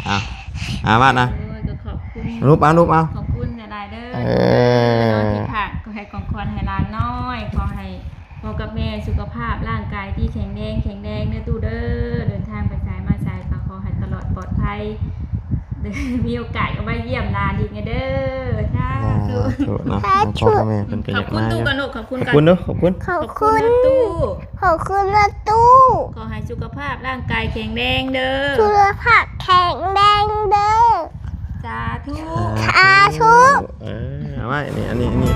ເອົາ ອາວາດນະ ໂອ້ຍ ກໍຂອບຄຸນ ຮູບເອົາ ຮູບເອົາ ຂອບຄຸນຫຼາຍໆເດີ ເອີ ທີ່ຝາກ ຂໍໃຫ້ຂອງຂວັນໃຫ້ຫຼານນ້ອຍ ຂໍໃຫ້ພໍ່ກັບແມ່ສຸຂະພາບຮ່າງກາຍທີ່ແຂງແຮງ ແຂງແຮງເດີຕູ້ເດີ ເດີນທາງໄປໃສມາໃສກໍຂໍໃຫ້ຕະຫຼອດປອດໄພ ມີໂອກາດກໍມາຢ້ຽມຫຼານອີກແດ່ເດີ ສາທຸ ສາທຸເນາະ ສາທຸ ພໍ່ກັບແມ່ເພິ່ນກໍຢາກມາຢູ່ ຂອບຄຸນຕູ້ກ່ອນລູກ ຂອບຄຸນ ຂອບຄຸນດູ ຂອບຄຸນຕູ້ ຂອບຄຸນນະຕູ້ ຂໍໃຫ້ສຸຂະພາບຮ່າງກາຍແຂງແຮງເດີ ສຸຂະພາບແຂງແຮງເດີ ສາທຸ ສາທຸ ເອີ ເອົາໄວ້ ອັນນີ້ ອັນນີ້ ອັນນີ້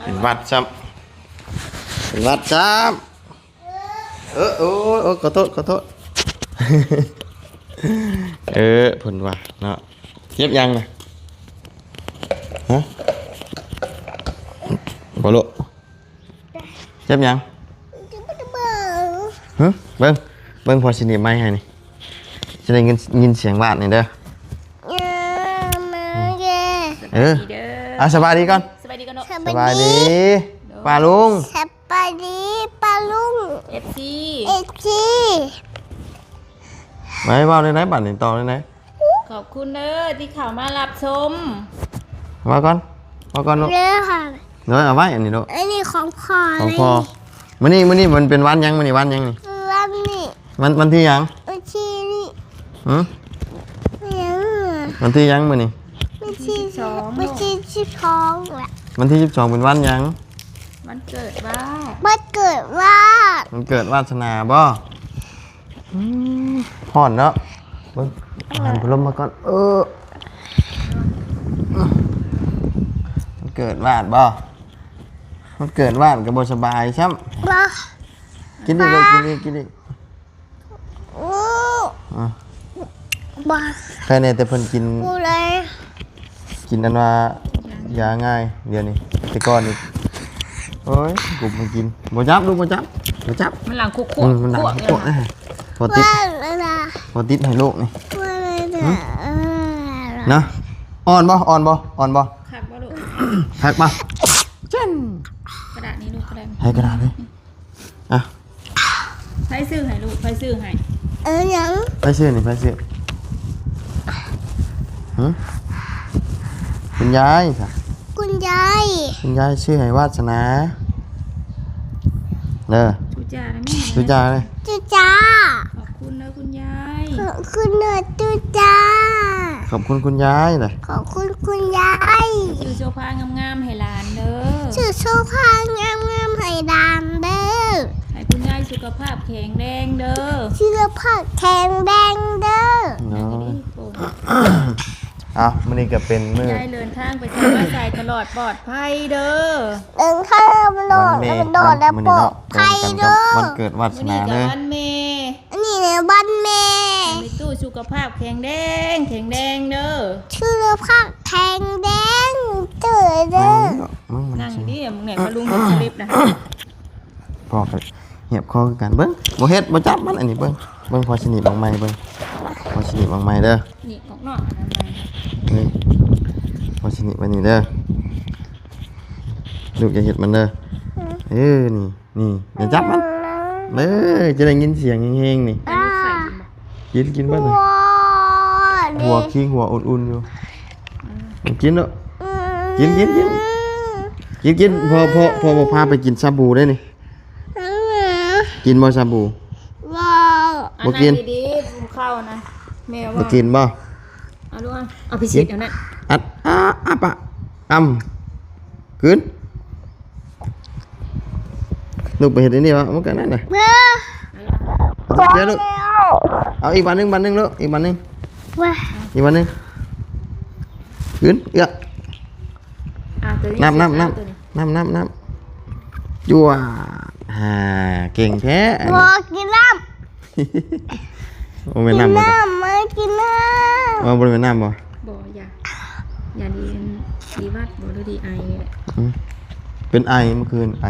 ເປັນຫວັດຊ້ຳ ເປັນຫວັດຊ້ຳ ເອີ ໂອ້ຍ ໂອ້ຍ ຂໍໂທດ ຂໍໂທດ ເອີ ເພິ່ນວ່າເນາະ ເຈັບຫຍັງນະ ຮະ ບໍ່ລູກ ເຈັບຫຍັງ ຮະ ເບິ່ງ ເບິ່ງ ພໍ່ຊິໜີບໄມ້ໃຫ້ນີ້ ຈະໄດ້ຍິນ ຍິນສຽງຫວາດນີ້ເດີ ເອີ ເອີ ອ່ະ ສະບາຍດີກ່ອນ ສະບາຍດີກ່ອນເນາະ ສະບາຍດີ ສະບາຍດີ ປ້າລຸງ ສະບາຍດີປ້າລຸງ ເອັຟຊີ ເອັຟຊີ ໄວ້ ເວົ້າແນວໃດບາດນີ້ ຕໍ່ແນວໃດ? ຂອບຄຸນເດີທີ່ເຂົ້າມາຮັບຊົມ ເວົ້າກ່ອນ ເວົ້າກ່ອນລູກ ເດີ ເດີ ເອົາໄວ້ອັນນີ້ລູກ ອັນນີ້ຂອງພໍ່ ຂອງພໍ່ ມື້ນີ້ ມື້ນີ້ມັນເປັນວັນຫຍັງ? ມື້ນີ້ວັນຫຍັງນີ້? ວັນນີ້ ວັນ ວັນທີຫຍັງ? ວັນທີນີ້ ຫຶ? ຫຍັງ? ວັນທີຫຍັງມື້ນີ້? ວັນທີສິບສອງ ວັນທີສິບສອງລະ ວັນທີສິບສອງເປັນວັນຫຍັງ? ວັນເກີດວາດ ວັນເກີດວາດ ວັນເກີດວາດສະໜາບໍ? ອືມ ຮ້ອນເນາະ ເບິ່ງ ເອົາພັດລົມມາກ່ອນ ເອີ ມັນເກີດວາດບໍ? ມັນເກີດວາດກໍບໍ່ສະບາຍຊ້ຳ ບໍ່ ກິນອີກລູກ ກິນອີກ ກິນອີກ ອືມ ອ່ະ ບໍ່ ໃຄແນ່ແຕ່ເພິ່ນກິນ ບໍ່ໄດ້ ກິນອັນວ່າ ຢາງ່າຍດຽວນີ້ ແຕ່ກ່ອນນີ້ ໂອ້ຍ ກຸບມາກິນ ບໍ່ຈັບລູກ ບໍ່ຈັບ ບໍ່ຈັບ ມັນຫຼັງຄຸກໆ ອືມ ມັນຫຼັງຄຸກໆ ພວກນີ້ນະ ພໍຕິດ ພອຕິດໃຫ້ລູກນີ້ ເນາະ ອ່ອນບໍ່ ອ່ອນບໍ່ ອ່ອນບໍ່ ຄັກບໍ່ລູກ ຄັກບໍ່ ເຊັ່ນ ກະດາດນີ້ລູກ ກະດາດນີ້ ໃຫ້ກະດາດນີ້ ອ່ະ ໃຜຊື້ໃຫ້ລູກ ໃຜຊື້ໃຫ້ ເອີ ຫຍັງ ໃຜຊື້ນີ້ ໃຜຊື້ ຫຶ? ຄຸນຍາຍຊະ ຄຸນຍາຍ ຄຸນຍາຍຊື້ໃຫ້ວາດສະໜາ ເດີ ຈູຈານະແມ່ ຈູຈານະ ຈູຈາ ຂອບຄຸນເດີຄຸນຍາຍ ຂອບຄຸນເດີຈູຈາ ຂອບຄຸນຄຸນຍາຍເດີ ຂອບຄຸນຄຸນຍາຍ ຊື້ໂຊຟາງາມໆໃຫ້ຫຼານເດີ ຊື້ໂຊຟາງາມໆໃຫ້ຫຼານເດີ ໃຫ້ຄຸນຍາຍສຸຂະພາບແຂງແຮງເດີ ສຸຂະພາບແຂງແຮງເດີ ເນາະ ເອົາ ມື້ນີ້ກໍເປັນມື້ ຍາຍເດີນທາງໄປໃສມາໃສຕະຫຼອດປອດໄພເດີ ເດີນທາງຕະຫຼອດ ວັນແມ່ ຕະຫຼອດ ເນາະ ແລະ ມື້ນີ້ເນາະ ປອດໄພເດີ ວັນເກີດວາດສະໜາເດີ ມື້ນີ້ກໍວັນແມ່ ອັນນີ້ແຫຼະວັນແມ່ ໃຫ້ແມ່ຕູ້ສຸຂະພາບແຂງແຮງ ແຂງແຮງເດີ ສຸຂະພາບແຂງແຮງເດີ ເດີ ນັ່ງດີໆ ມຶງແນ່ ພໍ່ລຸງເຮັດສະລິບນະ ພໍ່ກໍຫຽບຄໍຄືກັນ ເບິ່ງ ບໍ່ເຮັດ ບໍ່ຈັບມັນ ອັນນີ້ເບິ່ງ ເບິ່ງ ພໍ່ຊິໜີບອອກໃໝ່ ເບິ່ງ ພໍ່ຊິໜີບອອກໃໝ່ເດີ ໜີບອອກນອກ ນີ້ ພໍ່ຊິໜີບໄວ້ນີ້ເດີ ລູກຢ່າເຮັດມັນເດີ ເອີ ນີ້ ນີ້ ຢ່າຈັບມັນ ເອີ ຈະໄດ້ຍິນສຽງແຮງໆນີ້ ອັນນີ້ໄຂ່ກິນບໍ່? ກິນ ກິນເບິດ ຫົວ ເດ້ ຫົວຄິງ ຫົວອຸ່ນໆຢູ່ ອືມ ກິນເນາະ ອືມ ກິນ ກິນ ກິນ ກິນ ກິນ ພໍ່ ພໍ່ ພໍ່ບໍ່ພາໄປກິນຊາບູເດ້ນີ້ ກິນບໍ່ຊາບູ? ບໍ່ ບໍ່ກິນ ອັນນັ້ນດີໆ ເຂົ້ານະ ແມ່ວ່າ ບໍ່ກິນບໍ່? ເອົາລູກ ເອົາ ເອົາໄປສີດ ກິນ ເອົານັ້ນ ອັດ ອ້າ ອ້າປາກ ອ້ຳ ກືນ ລູກໄປເຮັດອັນນີ້ວະ ມັນກໍນັ້ນນະ ເອີ ດຽວລູກ ເອົາອີກບາດໜຶ່ງ ບາດໜຶ່ງລູກ ອີກບາດໜຶ່ງ ວ່າ ອີກບາດໜຶ່ງ ກືນ ເອື້ອ ອ່າ ໂຕນີ້ ນ້ຳ ນ້ຳ ນ້ຳ ນ້ຳ ນ້ຳ ນ້ຳ ຈວດ ອ່າ ເກັ່ງແທ້ ບໍ່ກິນນ້ຳ ບໍ່ແມ່ນນ້ຳບໍ່? ກິນນ້ຳ ມາກິນນ້ຳ ວ່າບໍ່ແມ່ນນ້ຳບໍ່? ບໍ່ ຢາ ຢາດີ ດີຫວັດບໍ່ ຫຼືດີໄອນີ້ແຫຼະ ອືມ ເປັນໄອ ເມື່ອຄືນໄອ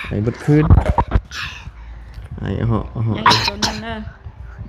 ໄອເບິດຄືນ ໄອເຫາະ ເຫາະ ຍັງອີກຕົນໜຶ່ງເດີ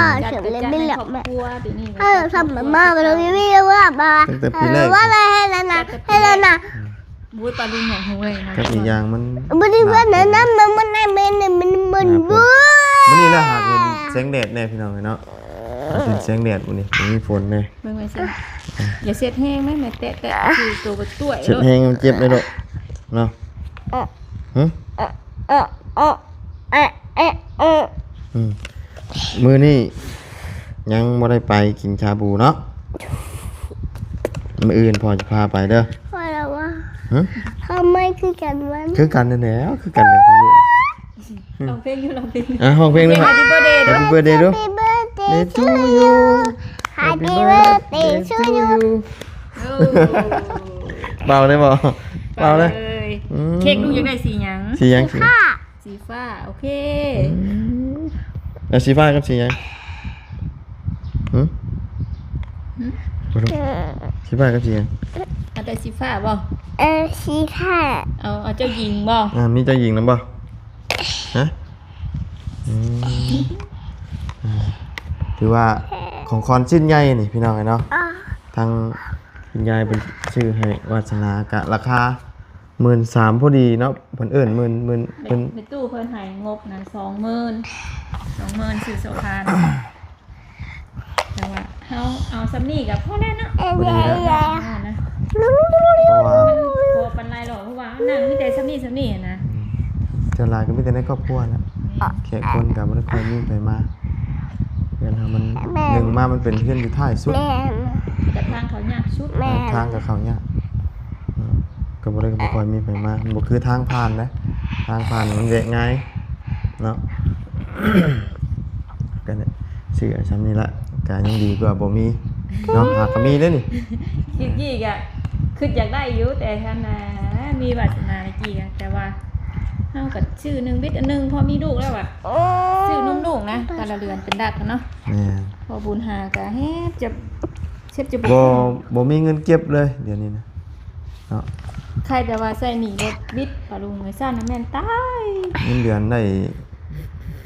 າ ອືມ ເສີມເລັບນີ້ແຫຼະ ເອີ ທຳມາ ເອີ ທຳມາ ເອີ ວ່າ ວ່າ ວ່າ ແຕ່ປີແລກ ເອີ ວ່າ ວ່າ ເຮັດແລ້ວນະ ເຮັດແລ້ວນະ ອືມ ໂອ້ຍ ປາລຸງຫຍັງເຮີ້ຍ ກັບອີກຢ່າງມັນ ບໍ່ໄດ້ເພິ່ນນະ ມັນ ມັນ ມັນ ມັນ ມັນ ມື້ນີ້ລະຫາກເຫັນແສງແດດແດ່ພີ່ນ້ອງເອີຍເນາະ ເຫັນແສງແດດມື້ນີ້ ບໍ່ມີຝົນແດ່ ເບິ່ງໄວ້ຊິ ຢ່າເຊັດແຮງນະ ແມ່ແຕະໆ ຄືໂຕບໍ່ຕົວະ ເຊັດແຮງມັນເຈັບເດ້ລູກເນາະ ຫຶ ອືມ ມື້ນີ້ຍັງບໍ່ໄດ້ໄປກິນຊາບູເນາະ ມື້ອື່ນພໍ່ຈະພາໄປເດີ ຂ້ອຍລະວ່າ ຫຶ ທຳໄມຄືກັນວະ ຄືກັນນັ້ນແຫຼະ ຄືກັນແຫຼະ ຮ້ອງເພງຢູ່ ຮ້ອງເພງຢູ່ ອ່ະ ຮ້ອງເພງເດີ Happy birthday ເດີ Happy birthday to you Happy birthday to you ໂອ້ ເປົ່າໄດ້ບໍ່ ເປົ່າເລີຍ ເປົ່າເລີຍ ອືມ ເຄັກລຸງຢາກໄດ້ສີຫຍັງ ສີຫຍັງ ສີ ສີຟ້າ ສີຟ້າ ໂອເຄ ອືມ ແລ້ວສີຟ້າກັບສີຫຍັງ ຫຶ ຫຶ ສີຟ້າກັບສີຫຍັງ ເອົາແຕ່ສີຟ້າບໍ່ ເອີ ສີຟ້າ ເອົາ ເອົາເຈົ້າຍິງບໍ່ ອ່າ ມີເຈົ້າຍິງນຳບໍ່ ຮະ ອືມ ອ່າ ຖືວ່າຂອງຂວັນຊິ້ນໃຫຍ່ນີ້ພີ່ນ້ອງເອີຍເນາະ ອ່າ ທາງຄຸນຍາຍເພິ່ນຊື້ໃຫ້ວາດສະໜາ ກະລາຄາ ໝື່ນສາມພໍດີເນາະ ເພິ່ນເອີ້ນໝື່ນ ໝື່ນ ເພິ່ນ ແມ່ຕູ້ເພິ່ນໃຫ້ງົບນະ ສອງໝື່ນ ສອງ ເມີນຊື່ໂສພານ ແຕ່ວ່າເຮົາເອົາສ່ຳນີ້ກໍພໍແລ້ວເນາະ ພໍດີແລ້ວ ພໍແລ້ວນະ ເພາະວ່າມັນບໍ່ປານໃດດອກ ເພາະວ່ານັ່ງມີແຕ່ສ່ຳນີ້ສ່ຳນີ້ນະ ອືມ ສ່ວນຫຼາຍກໍມີແຕ່ໃນຄອບຄົວນະ ແມ່ນ ແຂກຄົນກໍບໍ່ໄດ້ຄ່ອຍມີໃຜມາ ເຮືອນເຮົາມັນ ແມ່ນ ໜຶ່ງມາມັນເປັນເຮືອນຢູ່ທ້າຍສຸດ ແມ່ນ ແລ້ວກໍທາງເຂົ້າຍາກສຸດ ແມ່ນ ທາງກໍເຂົ້າຍາກ ເນາະ ກໍບໍ່ໄດ້ ກໍບໍ່ຄ່ອຍມີໃຜມາ ມັນບໍ່ຄືທາງຜ່ານນະ ທາງຜ່ານມັນແວະງ່າຍເນາະ ກໍນີ້ ຊື້ເອົາສ່ຳນີ້ລະ ກໍຍັງດີກວ່າບໍ່ມີເນາະ ຫາກໍມີເດ້ນີ້ ຄິດກີ້ກໍຄິດຢາກໄດ້ຢູ່ ແຕ່ຄັນນະ ມີວາສະໜາກີ້ກໍ ແຕ່ວ່າເຮົາກໍຊື້ໜຶ່ງບິດອັນໜຶ່ງ ພໍມີລູກແລ້ວອະ ຊື້ນົມລູກນະ ແຕ່ລະເດືອນເປັນຫຼັກເນາະ ແມ່ນ ພໍບຸນຫາກໍເຮັດຈະ ເຮັດຈະບໍ່ ບໍ່ ບໍ່ມີເງິນເກັບເລີຍດຽວນີ້ນະ ເນາະ ໃຄແຕ່ວ່າໃຊ້ໜີ້ລົດບິດປະລຸງເອີຍ ຊັ້ນນະແມ່ນຕາຍ ເງິນເດືອນໄດ້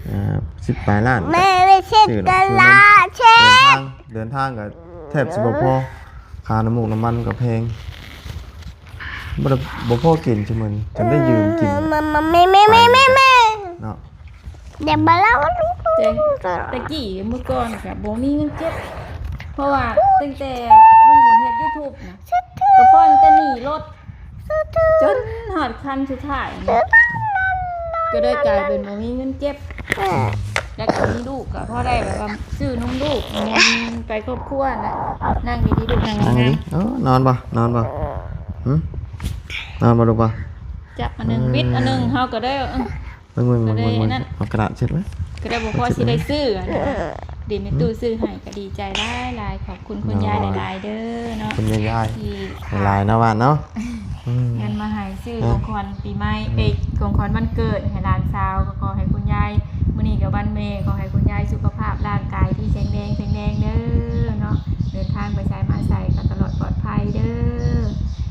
ເອີ ສິບປາຍລ້ານ ແມ່ໄດ້ເຊັດ ຊື້ລົດ ຕະຫຼາດ ຊື້ນົມ ເຊັດ ເດີນທາງ ເດີນທາງກໍແທບຊິບໍ່ພໍ ຄ່ານ້ຳມູກນ້ຳມັນກໍແພງ ບໍ່ໄດ້ ບໍ່ພໍກິນຊຸມື້ນີ້ ຈົນໄດ້ຢືມກິນ ແມ່ ແມ່ ແມ່ ແມ່ ເນາະ ແຕ່ ແຕ່ກີ້ເມື່ອກ່ອນກໍບໍ່ມີເງິນເກັບ ເພາະວ່າຕັ້ງແຕ່ລຸງບຸນເຮັດຢູທູບນະ ກໍຜ່ອນແຕ່ໜີ້ລົດ ຈົນຮອດຂັ້ນສຸດທ້າຍນີ້ ກໍເລີຍກາຍເປັນບໍ່ມີເງິນເກັບ ແລ້ວກໍມີລູກ ກໍພໍໄດ້ແບບວ່າຊື້ນົມລູກ ໄປຄອບຄົວນະ ນັ່ງດີໆ ລູກ ນັ່ງງາມໆ ເອີ ນອນບໍ່ ນອນບໍ່ ຫື ນອນບໍ່ລູກບໍ່ ຈັບອັນໜຶ່ງ ເອີ ບິດອັນໜຶ່ງ ເຮົາກໍໄດ້ ເບິ່ງໆໆໆ ເອົາກະດາດເຊັດໄວ້ ກໍໄດ້ບໍ່ພໍຊິໄດ້ຊື້ ເອີ ດີແມ່ຕູ້ຊື້ໃຫ້ ກໍດີໃຈຫຼາຍໆ ຂອບຄຸນຄຸນຍາຍຫຼາຍໆເດີເນາະ ຂອບຄຸນຍາຍໆ ທີ່ຝາກຫຼາຍໆເນາະ ຫວານເນາະ ອືມ ເງິນມາໃຫ້ຊື້ຂອງຂວັນປີໃໝ່ ເອີ ຂອງຂວັນວັນເກີດໃຫ້ຫຼານສາວ ກໍຂໍໃຫ້ຄຸນຍາຍ ມື້ນີ້ກໍວັນແມ່ ຂໍໃຫ້ຄຸນຍາຍສຸຂະພາບຮ່າງກາຍທີ່ແຂງແຮງ ແຂງແຮງເດີເນາະ ເດີນທາງໄປໃສມາໃສກໍຕະຫຼອດປອດໄພເດີ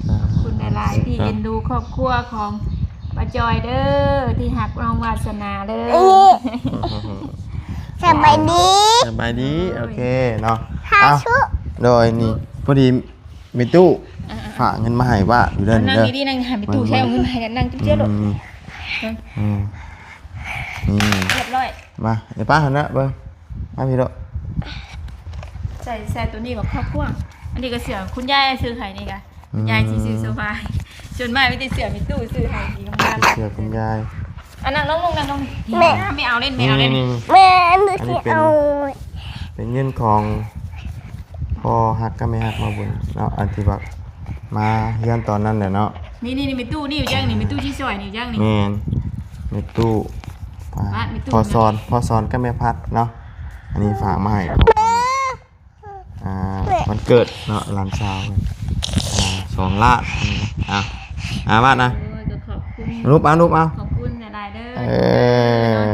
ຂອບຄຸນຫຼາຍໆທີ່ເອັນດູຄອບຄົວຂອງ ປ້າຈອຍເດີ ທີ່ຮັກນ້ອງວາສະໜາເດີ ສະບາຍດີ ສະບາຍດີ ໂອເຄເນາະ ເອົາ ໂດຍ ນີ້ ພໍດີແມ່ຕູ້ຝາກເງິນມາໃຫ້ວ່າຢູ່ເດີ ນັ່ງດີໆ ນັ່ງໃຫ້ແມ່ຕູ້ໃຊ້ເອົາເງິນໃຫ້ ນັ່ງເຈົ້າໂລດ ອືມ ນີ້ ຮຽບຮ້ອຍ ມາ ໄປປ້າຫັ້ນນະ ເບິ່ງ ມາພີ້ໂລດ ໃສ່ ໃສ່ໂຕນີ້ບັກຄອບຄົວ ອັນນີ້ກໍເສື້ອຄຸນຍາຍຊື້ໃຫ້ນີ້ກະ ຍາຍຊິຊື້ສະບາຍ ສ່ວນມາກມີແຕ່ເສື້ອແມ່ຕູ້ຊື້ໃຫ້ ດີງາມໆ ເສື້ອຄຸນຍາຍ ອັນນັ້ນລົງ ລົງ ນັ່ງລົງ ແມ່ ແມ່ເອົາເຫຼັ້ນ ແມ່ເອົາເຫຼັ້ນ ນີ້ ແມ່ ອັນນີ້ຊິເອົາ ເປັນເງິນຂອງພໍ່ຮັກກັບແມ່ຮັກມາບຸນເນາະ ອັນທີ່ວ່າມາເຮືອນຕອນນັ້ນແຫຼະເນາະ ນີ້ໆ ແມ່ຕູ້ນີ້ຢູ່ຈັ່ງນີ້ ແມ່ຕູ້ຊິຊ່ອຍນີ້ຢູ່ຈັ່ງນີ້ ແມ່ນ ແມ່ຕູ້ ອ່າ ພໍ່ສອນ ພໍ່ສອນກັບແມ່ພັດເນາະ ອັນນີ້ຝາກມາໃຫ້ຂອງ ອ່າ ວັນເກີດເນາະ ຫຼານສາວ ອ່າ ສອງລ້ານ ອ່າ ອ່າ ບາດນະ ໂອ້ຍ ກໍຂອບຄຸນ ລູບເອົາ ລູບເອົາ ຂອບຄຸນຫຼາຍໆເດີ ເອີ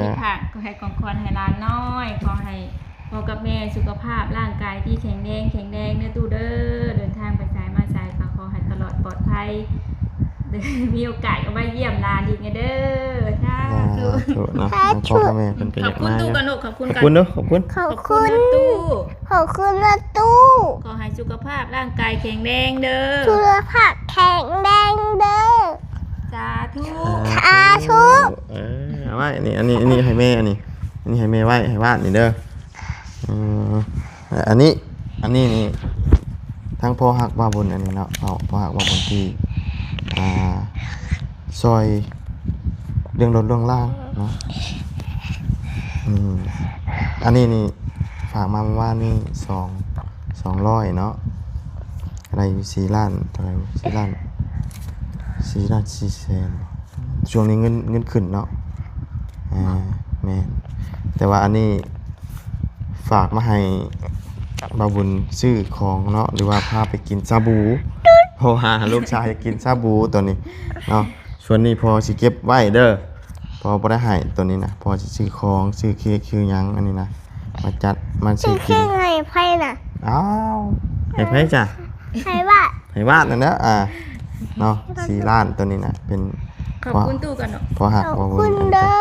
ທີ່ຝາກ ຂໍໃຫ້ຂອງຂວັນໃຫ້ຫຼານນ້ອຍ ຂໍໃຫ້ພໍ່ກັບແມ່ສຸຂະພາບຮ່າງກາຍທີ່ແຂງແຮງ ແຂງແຮງເດີຕູ້ເດີ ເດີນທາງໄປໃສມາໃສກໍຂໍໃຫ້ຕະຫຼອດປອດໄພ ມີໂອກາດກໍມາຢ້ຽມຫຼານອີກແດ່ເດີ ສາທຸ ສາທຸເນາະ ຂອບຄຸນຕູ້ກັນລູກ ຂອບຄຸນ ຂອບຄຸນເດີ ຂອບຄຸນ ຂອບຄຸນຕູ້ ຂອບຄຸນຕູ້ ຂໍໃຫ້ສຸຂະພາບຮ່າງກາຍແຂງແຮງເດີ ສຸຂະພາບແຂງແຮງເດີ ສາທຸ ສາທຸ ເອີ ເອົາໄວ້ ອັນນີ້ ອັນນີ້ ອັນນີ້ໃຫ້ແມ່ ອັນນີ້ ອັນນີ້ໃຫ້ແມ່ໄວ້ ໃຫ້ວາດນີ້ເດີ ເອີ ອັນນີ້ ອັນນີ້ນີ້ ທັງພໍ່ຮັກບ່າວບຸນ ອັນນີ້ເນາະ ເອົາ ພໍ່ຮັກບ່າວບຸນທີ່ ອ່າ ຊ່ອຍເລື່ອງລົດເລື່ອງລາງເນາະ ອືມ ອັນນີ້ນີ້ຝາກມາເມື່ອວານນີ້ ສອງ ສອງຮ້ອຍເນາະ ໄດ້ຢູ່ສີ່ລ້ານ ເທົ່າໃດ ສີ່ລ້ານ ສີ່ລ້ານສີ່ແສນ ຊ່ວງນີ້ເງິນ ເງິນຂຶ້ນເນາະ ອ່າ ແມ່ນ ແຕ່ວ່າອັນນີ້ ຝາກມາໃຫ້ບ່າວບຸນຊື້ຂອງເນາະ ຫຼືວ່າພາໄປກິນຊາບູ ເພາະວ່າລູກຊາຍຢາກກິນຊາບູຕອນນີ້ເນາະ ສ່ວນນີ້ພໍ່ຊິເກັບໄວ້ເດີ ພໍ່ບໍ່ໄດ້ໃຫ້ໂຕນີ້ນະ ພໍ່ຊິຊື້ຂອງ ຊື້ເຄ້ກ ຊື້ຫຍັງອັນນີ້ນະ ມາຈັດ ມາຊື້ກິນ ຊື້ເຄ້ກໃຫ້ໃຜນະ ອ້າວ ໃຫ້ໃຜຈ້ະ ໃຫ້ວາດ ໃຫ້ວາດນັ້ນແຫຼະ ອ່າ ເນາະ ສີ່ລ້ານໂຕນີ້ນະ ເປັນ ຂອບຄຸນຕູ້ກ່ອນເນາະ ພໍ່ຮັກ ຂອບຄຸນເດີ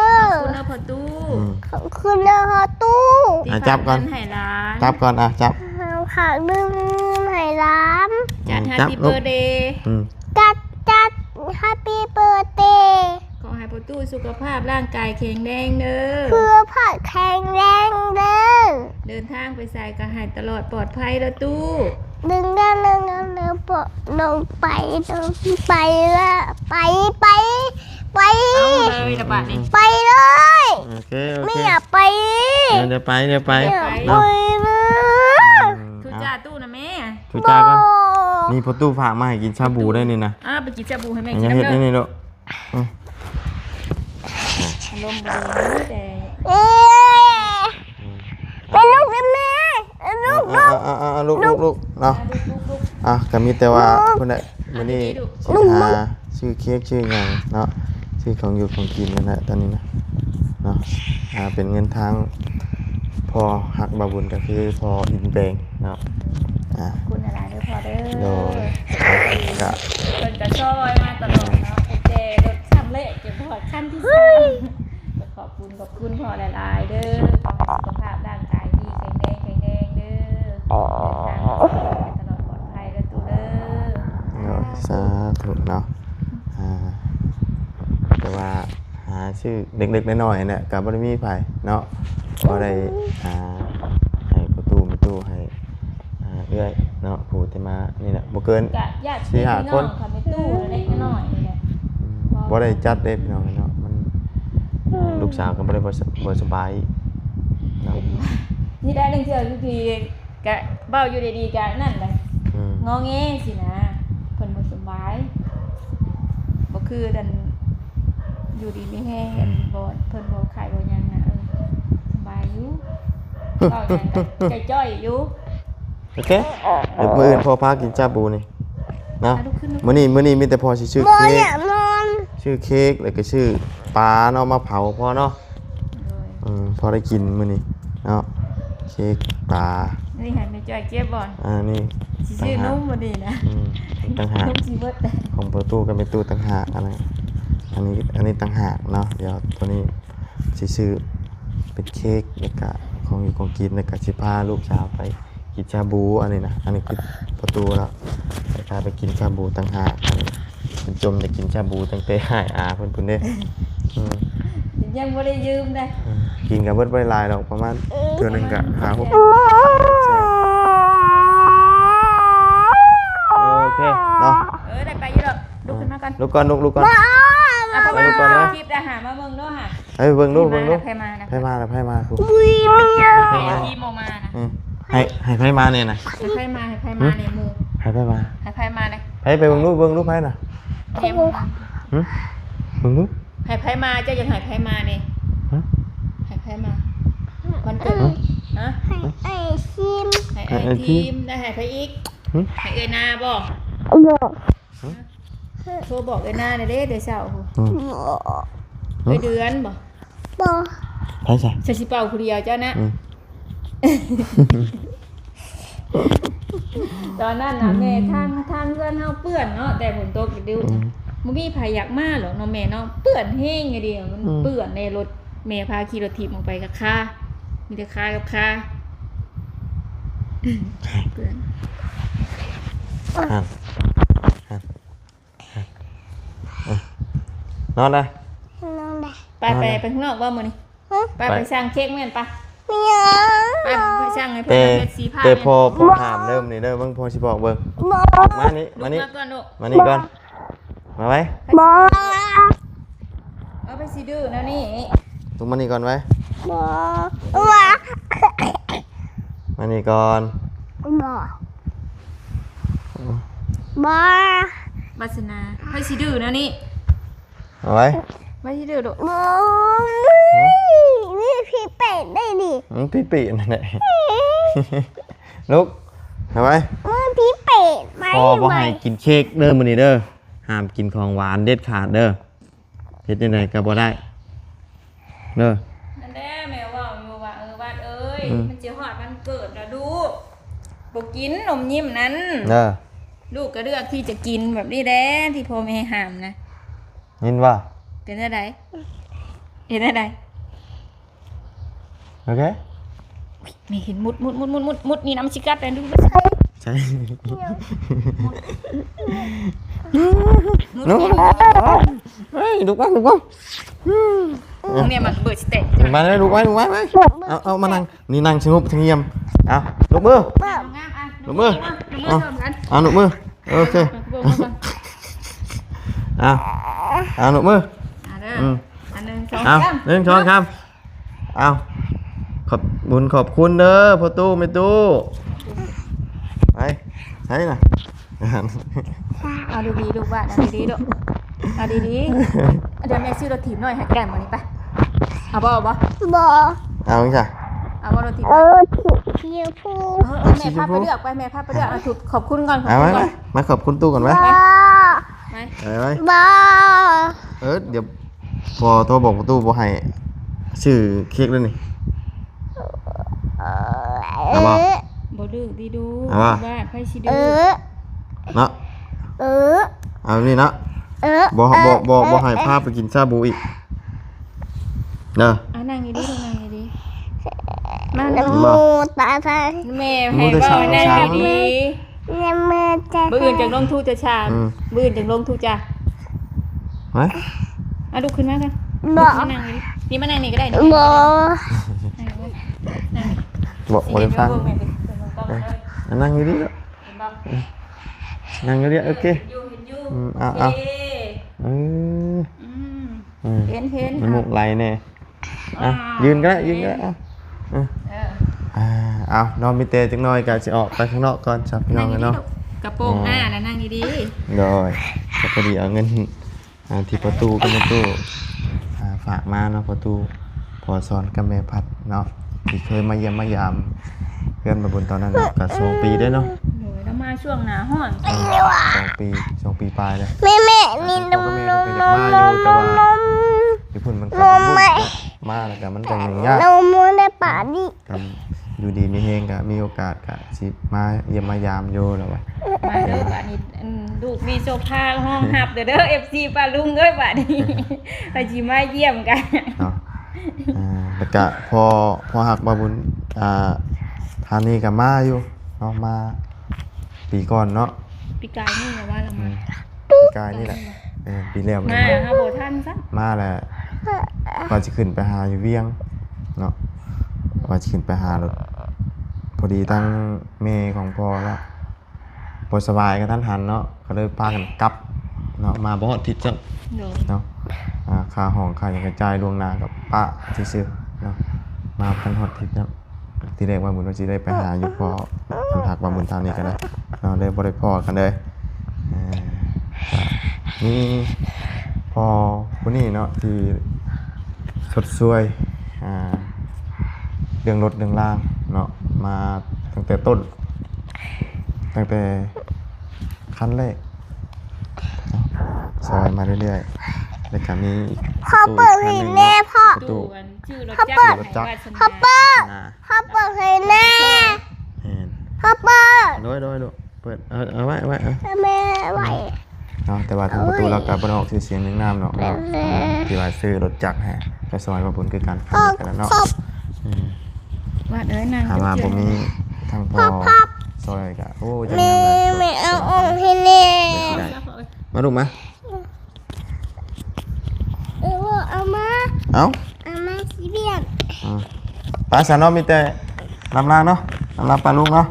ຂອບຄຸນເດີພໍ່ຕູ້ ອືມ ຂອບຄຸນເດີພໍ່ຕູ້ ອ່ະ ຈັບກ່ອນ ທີ່ຝາກເງິນໃຫ້ຫຼານ ຈັບກ່ອນ ອ່ະ ຈັບ ຝາກເງິນໃຫ້ຫຼານ ຈັດ ອືມ Happy Birthday ອືມ ຈັດ ຈັດ Happy Birthday ຂໍໃຫ້ ປະຕູ ສຸຂະພາບຮ່າງກາຍແຂງແຮງເດີ ສຸຂະພາບແຂງແຮງເດີ ເດີນທາງໄປໃສກໍໃຫ້ຕະຫຼອດປອດໄພເດີຕູ້ ເດີນທາງ ເດີນທາງ ເດີນ ປອດ ເດີນໄປ ເດີນໄປລະ ໄປ ໄປ ໄປ ເອົາເລີຍລະບາດນີ້ ໄປເລີຍ ໂອເຄ ໂອເຄ ໄມ່ຢາກໄປ ດຽວໄປ ດຽວໄປ ດຽວໄປ ເນາະ ອືມ ທຸຈ້າຕູ້ນະແມ່ ທຸຈ້າກ່ອນ ນີ້ພໍ່ຕູ້ຝາກມາໃຫ້ກິນຊາບູໄດ້ນີ້ນະ ອ່າ ໄປກິນຊາບູໃຫ້ແມ່ກິນນຳເດີ ນີ້ລູກ ອືມ ອາລົມບໍ່ດີແຕ່ ເອີ ອືມ ໄປລູກນະແມ່ ລູກ ລູກ ເອົາ ເອົາ ເອົາ ລູກ ລູກ ລູກ ເນາະ ອ່າ ກໍມີແຕ່ວ່າ ລູກ ພຸ້ນແຫຼະ ມື້ນີ້ ອ່າ ຊິຫາ ຊື້ເຄ້ກຊື້ຫຍັງເນາະ ຊື້ຂອງຢູ່ຂອງກິນນັ້ນແຫຼະຕອນນີ້ນະເນາະ ອ່າ ເປັນເງິນທາງພໍ່ຮັກບ່າວບຸນ ກໍຄືພໍ່ອິນແປງເນາະ ອ່າ ຂອບຄຸນຫຼາຍໆເດີພໍ່ເດີ ໂດຍ ກະ ເພິ່ນກະຊ່ອຍມາຕະຫຼອດເນາະ ຕັ້ງແຕ່ລົດຊຳເລະຈົນຮອດຄັນທີສາມ ກໍຂອບຄຸນ ຂອບຄຸນພໍ່ຫຼາຍໆເດີ ຂໍໃຫ້ສຸຂະພາບຮ່າງກາຍດີ ແຂງແຮງ ແຂງແຮງເດີ ເດີນທາງປອດໄພຕະຫຼອດປອດໄພເດີຕູ້ເດີ ໂດຍ ສາທຸເນາະ ອ່າ ແຕ່ວ່າຫາຊື້ເລັກໆນ້ອຍໆແຫຼະ ກໍບໍ່ໄດ້ມີໃຜເນາະ ພໍໄດ້ ອ່າ ໃຫ້ພໍ່ຕູ້ແມ່ຕູ້ ໃຫ້ ອ່າ ເອື້ອຍເນາະ ຜູ້ທີ່ມານີ້ແຫຼະ ບໍ່ເກີນສີ່ຫ້າຄົນ ແມ່ຕູ້ເລັກນ້ອຍນີ້ແຫຼະ ອືມ ບໍ່ໄດ້ຈັດເດ້ພີ່ນ້ອງເນາະ ມັນ ອ່າ ລູກສາວກໍບໍ່ໄດ້ ບໍ່ສະ ບໍ່ສະບາຍເນາະ ນີ້ໄດ້ເລື່ອງເທື່ອຢູ່ທີ່ ກະເວົ້າຢູ່ດີໆ ກະນັ້ນແຫຼະ ອືມ ງໍແງຊີ້ນະ ເພິ່ນບໍ່ສະບາຍ ບໍ່ຄືອັນ ຢູ່ດີມີແຮງ ອືມ ອັນບໍ່ ເພິ່ນບໍ່ໄຂ້ບໍ່ຫຍັງນະ ເອີ ສະບາຍຢູ່ ເວົ້າຫຍັງກະຈ່ອຍໆຢູ່ ໂອເຄ ດຽວມື້ອື່ນພໍ່ພາກິນຊາບູນີ້ເນາະ ອ່ະ ລຸກຂຶ້ນ ລຸກ ມື້ນີ້ ມື້ນີ້ມີແຕ່ພໍ່ຊິຊື້ເຄ້ກ ບໍ່ຢາກນອນ ຊື້ເຄ້ກ ແລ້ວກໍຊື້ປາເນາະ ມາເຜົາພໍ່ເນາະ ໂດຍ ອືມ ພໍໄດ້ກິນມື້ນີ້ເນາະ ເຄ້ກປາ ນີ້ໃຫ້ແມ່ຈ້ອຍເກັບບໍ່ ອ່າ ນີ້ຊິຊື້ນົມບໍ່ນີ້ນະ ອືມ ຕ່າງຫາກ ນົມຊິເບິດ ຂອງພໍ່ຕູ້ກັບແມ່ຕູ້ຕ່າງຫາກ ອັນນັ້ນ ອັນນີ້ ອັນນີ້ຕ່າງຫາກເນາະ ດຽວໂຕນີ້ຊິຊື້ເປັນເຄ້ກ ແລ້ວກະຂອງຢູ່ຂອງກິນ ແລ້ວກະຊິພາລູກສາວໄປ ກິນຊາບູອັນນີ້ນະ ອັນນີ້ຄືປະຕູແລ້ວ ໄປ ພາໄປກິນຊາບູຕ່າງຫາກ ອັນນີ້ເພິ່ນຈົ່ມແຕ່ກິນຊາບູຕັ້ງແຕ່ອ້າຍອາເພິ່ນພຸ້ນເດ້ ອືມ ຍັງບໍ່ໄດ້ຢືມເດ້ ອືມ ກິນກໍເບິດບໍ່ໄດ້ຫຼາຍດອກ ປະມານເທື່ອໜຶ່ງກໍຫ້າຫົກ ໂອເຄເນາະ ເອີ ໄດ້ໄປຢູ່ດອກ ລຸກຂຶ້ນມາກ່ອນ ລຸກກ່ອນ ລຸກ ລຸກກ່ອນ ອ່ະ ໄປລຸກກ່ອນເນາະ ຄລິບໄດ້ຫາມາເບິ່ງເນາະຫາ ໄປເບິ່ງດູ ເບິ່ງດູ ໃຜມານະ ໃຜມາລະ ໃຜມາ ໃຜມາ ໃຜມາ ໃຜມາ ອືມ ໃຫ້ ໃຫ້ໃຜມາແດ່ນະ ໃຫ້ໃຜມາ ໃຫ້ໃຜມາແດ່ໝູ່ ໃຫ້ໃຜມາ ໃຫ້ໃຜມາແດ່ ໃຜ ໄປເບິ່ງດູ ເບິ່ງດູໃຜນະ ເບິ່ງດູ ໃຫ້ໃຜມາ ເຈົ້າຢາກໃຫ້ໃຜມາແດ່ ໃຫ້ໃຜມາ ວັນເກີດ ຮະ ໃຫ້ອ້າຍທີມ ໃຫ້ອ້າຍທີມ ແລ້ວໃຫ້ໃຜອີກ ໃຫ້ເອື້ອຍນາບໍ່ ໂທບອກເອື້ອຍນາແດ່ເດ້ ແຕ່ເຊົ້າພຸ້ນ ອືມ ເອື້ອຍເດືອນບໍ່ ບໍ່ ໃຜຊະ ຊິເປົ່າຜູ້ດຽວເຈົ້ານະ ອືມ ຕອນນັ້ນນະ ອືມ ແມ່ ທາງ ທາງເຮືອນເຮົາເປື້ອນເນາະ ແຕ່ຝົນຕົກດິວ ອືມ ບໍ່ມີໃຜຢາກມາດອກເນາະແມ່ເນາະ ເປື້ອນແຮງອີ່ຫຼີ ມັນ ອືມ ເປື້ອນໃນລົດ ແມ່ພາຂີ່ລົດຖີບອອກໄປກະຄາ ມີແຕ່ຄາກັບຄາ ເປື້ອນ ອ່າ ນອນໄດ້ ນອນໄດ້ ໄປ ນອນ ໄປ ໄປຂ້າງນອກບໍ່ມື້ນີ້ ຮະ ໄປ ໄປ ໄປສັ່ງເຄ້ກແມ່ນປະ ໄປ ໄປສັ່ງໃຫ້ເພິ່ນເຮັດສີຜ້າ ແຕ່ພໍ່ ພໍ່ຫ້າມເດີມື້ນີ້ເດີ ເບິ່ງ ພໍ່ຊິບອກເບິ່ງ ມານີ້ ມານີ້ ມານີ້ກ່ອນ ມາໄວ້ ບໍ່ ເອົາໄປຊິດື້ແນວນີ້ ລຸກມານີ້ກ່ອນໄວ້ ບໍ່ ມານີ້ກ່ອນ ບໍ່ ບໍ່ ວາສະໜາ ໃຜຊິດື້ແນວນີ້ ເອົາໄວ້ ໃຜຊິດື້ລູກ ບໍ່ ມີ ມີຜີເປດໄດ້ນີ້ ມັນຜີເປດນັ້ນແຫຼະ ລຸກ ເອົາໄວ້ ມີຜີເປດໄວ້ ພໍ່ບໍ່ໃຫ້ກິນເຄ້ກເດີມື້ນີ້ເດີ ຫ້າມກິນຂອງຫວານເດັດຂາດເດີ ເຮັດຈັ່ງໃດກໍບໍ່ໄດ້ເດີ ນັ້ນແຫຼະແມ່ເວົ້າຢູ່ວ່າ ເອີ ວັດເອີຍ ອືມ ມັນຊິຮອດວັນເກີດແລ້ວລູກ ບໍ່ກິນນົມຍິ້ມນັ້ນເດີ ລູກກໍເລືອກທີ່ຈະກິນແບບນີ້ແຫຼະ ທີ່ພໍ່ແມ່ຫ້າມນະ ຍິນບໍ່ ເປັນແນວໃດ ເປັນແນວໃດ ໂອເຄ ແມ່ເຫັນມຸດ ມຸດ ມຸດ ມຸດ ມຸດ ມຸດ ນີ້ນະ ມັນຊິກັດແລ້ວ ດູ ໃສ່ ມຸດ ເຮີ້ຍ ລຸກມາ ລຸກມາ ລຸກມາ. ອືມ ຂອງແມ່ມັກເບີດສະແຕັກ ມາເດີລູກ ໄວ້ລູກ ໄວ້ ໄວ້ ເອົາ ເອົາ ມານັ່ງ ນີ້ນັ່ງສະຫງົບສະຫງຽມ ເອົາ ຍົກມື ງາມໆ ອ່ະ ຍົກມື ຍົກມື ເອົາ ຍົກມື ຍົກມື ອ່ະ ຍົກມື ໂອເຄ ອ່ະ ອ່ະ ຍົກມື ອ່ະເດີ ອືມ ອ່ະ ໜຶ່ງ ສອງ ເອົາ ສາມ ໜຶ່ງ ສອງ ສາມ ເອົາ ຂອບບຸນຂອບຄຸນເດີພໍ່ຕູ້ແມ່ຕູ້ ໄປ ໃສນະ ເອົາດີໆ ລູກບາດ ເອົາດີໆ ລູກ ເອົາດີໆ ດຽວແມ່ຊື້ລົດຖີບນ້ອຍໃຫ້ກໍໄດ້ມື້ນີ້ ໄປ ເອົາບໍ່ ເອົາບໍ່ ບໍ່ ເອົາຫຍັງຊະ ເອົາບໍ່ລົດຖີບ ເອົາລົດຖີບສີຊົມພູ ເອີໆ ແມ່ພາໄປເລືອກ ໄປ ແມ່ພາໄປເລືອກ ເອົາ ຂອບຄຸນກ່ອນ ຂອບຄຸນກ່ອນ ເອົາ ມາ ມາ ມາຂອບຄຸນຕູ້ກ່ອນໄປ ບໍ່ ໄປ ໄປ ໄປ ບໍ່ ເອີ ດຽວ ພໍ່ໂທບອກປະຕູບໍ່ໃຫ້ຊື້ເຄັກເລີຍນີ້ ເອົາບໍ່ ບໍ່ດື້ຕິລູກ ເອົາບໍ່ ວ່າໃຜຊິດື້ ເນາະ ເອີ ເອົາແບບນີ້ເນາະ ເອີ ບໍ່ ບໍ່ ບໍ່ ບໍ່ໃຫ້ພາໄປກິນຊາບູອີກເດີ ອ່ະ ນັ່ງດີໆ ລູກ ນັ່ງດີໆ ມາ ນະໂມຕັດສະ ແມ່ໃຫ້ເວົ້າ ນັ່ງດີໆ ນະໂມຕັດສະ ມື້ອື່ນຈັ່ງລົງທຸຈະຊາ ອືມ ມື້ອື່ນຈັ່ງລົງທຸຈະ ຮະ ອ່ະ ລຸກຂຶ້ນມາກັນ ບໍ່ ມານັ່ງນີ້ ນີ້ມານັ່ງນີ້ກໍໄດ້ ບໍ່ ບໍ່ ບໍ່ໄດ້ຟັງ ເອີ ນັ່ງຢູ່ນີ້ເນາະ ເຫັນບໍ່ ນັ່ງຢູ່ນີ້ ໂອເຄ ເຫັນຢູ່ ເຫັນຢູ່ ອືມ ເອົາ ໂອເຄ ເອີ ອືມ ອືມ ເຫັນ ເຫັນ ນ້ຳມູກໄຫຼແດ່ ອ່ະ ອ່າ ຢືນກໍໄດ້ ຢືນກໍໄດ້ ອ່ະ ອ່ະ ເອີ ອ່າ ເອົາເນາະ ມີແຕ່ຈັກໜ້ອຍກໍຊິອອກໄປຂ້າງນອກກ່ອນ ຊະ ພີ່ນ້ອງເນາະ ກະໂປງ ອ່າ ອ່າ ນັ້ນ ນັ່ງດີໆ ໂດຍ ກໍພໍດີເອົາເງິນ ອ່າ ທີ່ພໍ່ຕູ້ກັບແມ່ຕູ້ ອ່າ ຝາກມາເນາະ ພໍ່ຕູ້ ພໍ່ສອນກັບແມ່ພັດເນາະ ທີ່ເຄີຍມາຢ້ຽມມາຢາມເຮືອນປ້າບຸນຕອນນັ້ນເນາະ ກໍສອງປີເດ້ເນາະ ໂດຍ ລາວມາຊ່ວງໜ້າຮ້ອນ ອ່າ ສອງປີ ສອງປີປາຍແລ້ວ ແມ່ໆ ນີ້ ພໍ່ກັບແມ່ເພິ່ນກໍຢາກມາຢູ່ ແຕ່ວ່າຢູ່ພຸ້ນມັນກໍຫຍຸ້ງເນາະ ມາແລ້ວກໍມັນກໍຫຍຸ້ງຍາກ ຢູ່ດີມີແຮງກໍມີໂອກາດກໍຊິມາຢ້ຽມມາຢາມຢູ່ແລ້ວວ່າ ມາເດີບາດນີ້ ອັນ ລູກມີໂຊພາຮອງຮັບເດີ ເດີ ເອັຟຊີ ປ້າລຸງເອີຍ ບາດນີ້ ໄປຊິມາຢ້ຽມກັນເນາະ ອ່າ ແລ້ວກະພໍ່ ພໍ່ຮັກບ່າວບຸນ ອ່າ ທ່ານນີ້ກະມາຢູ່ເນາະ ມາປີກ່ອນເນາະ ປີກາຍນີ້ລະວ່າລະ ອື ມາ ປີກາຍນີ້ແຫຼະ ເອີ ປີແລ້ວມາ ມາ ເຮົາບໍ່ທັນຊ້ຳ ມາແລ້ວ ວ່າຊິຂຶ້ນໄປຫາຢູ່ວຽງເນາະ ວ່າຊິຂຶ້ນໄປຫາ ແລ້ວພໍດີທາງແມ່ຂອງພໍ່ລະ ບໍ່ສະບາຍກະທັນຫັນເນາະ ກະເລີຍພາກັນກັບເນາະ ມາບໍ່ຮອດທິດຊ້ຳ ໂດຍ ເນາະ ອ່າ ຄ່າຫ້ອງຄ່າຫຍັງກະຈ່າຍລ່ວງໜ້າກັບປ້າຊື່ໆເນາະ ມາບໍ່ທັນຮອດທິດຊ້ຳ ທີແລກວ່າບຸນວ່າຊິໄດ້ໄປຫາຢູ່ພໍ່ ເພິ່ນຮັກວ່າບຸນທາງນີ້ກະໄດ້ເນາະ ເລີຍບໍ່ໄດ້ພໍ້ກັນເລີຍ ເອີ ກະມີພໍ່ຜູ້ນີ້ເນາະ ທີ່ຊົດຊ່ວຍ ອ່າ ເລື່ອງລົດເລື່ອງລາງເນາະ ມາຕັ້ງແຕ່ຕົ້ນ ຕັ້ງແຕ່ຂັ້ນແລກ ຊ່ອຍມາເລື້ອຍໆ ແລ້ວກະມີອີກ ພໍ່ເປີດໃຫ້ແດ່ ພໍ່ ຕູ້ ອັນ ຊື້ລົດຈັກ ພໍ່ເປີດ ໃຫ້ວາສະໜາ ພໍ່ເປີດ ພໍ່ເປີດໃຫ້ແດ່ ແມ່ນ ພໍ່ເປີດ ໂດຍໆ ລູກ ເປີດ ເອົາ ເອົາໄວ້ ເອົາໄວ້ ເອົາ ແມ່ໄວ້ ເນາະ ແຕ່ວ່າທາງພໍ່ຕູ້ລາວກະບໍ່ໄດ້ອອກຊື່ສຽງເລື່ອງນາມເນາະ ແມ່ນແລ້ວ ທີ່ວ່າຊື້ລົດຈັກໃຫ້ ກະຊ່ອຍວ່າບຸນຄືກັນ ເນາະ ອືມ ວ່າເອີຍ ນັ່ງ ຖ້າວ່າບໍ່ມີທາງພໍ່ຊ່ອຍກະ ໂອ້ ຈະ ແມ່ ແມ່ເອົາອອກໃຫ້ແດ່ ມາລູກມາ ເອີ ເອົາມາ ເອົາ ເອົາມາຊິບຽນ ອ່າ ໄປຊະເນາະ ມີແຕ່ລຳລາເນາະ ລຳລາປ້າລຸງເນາະ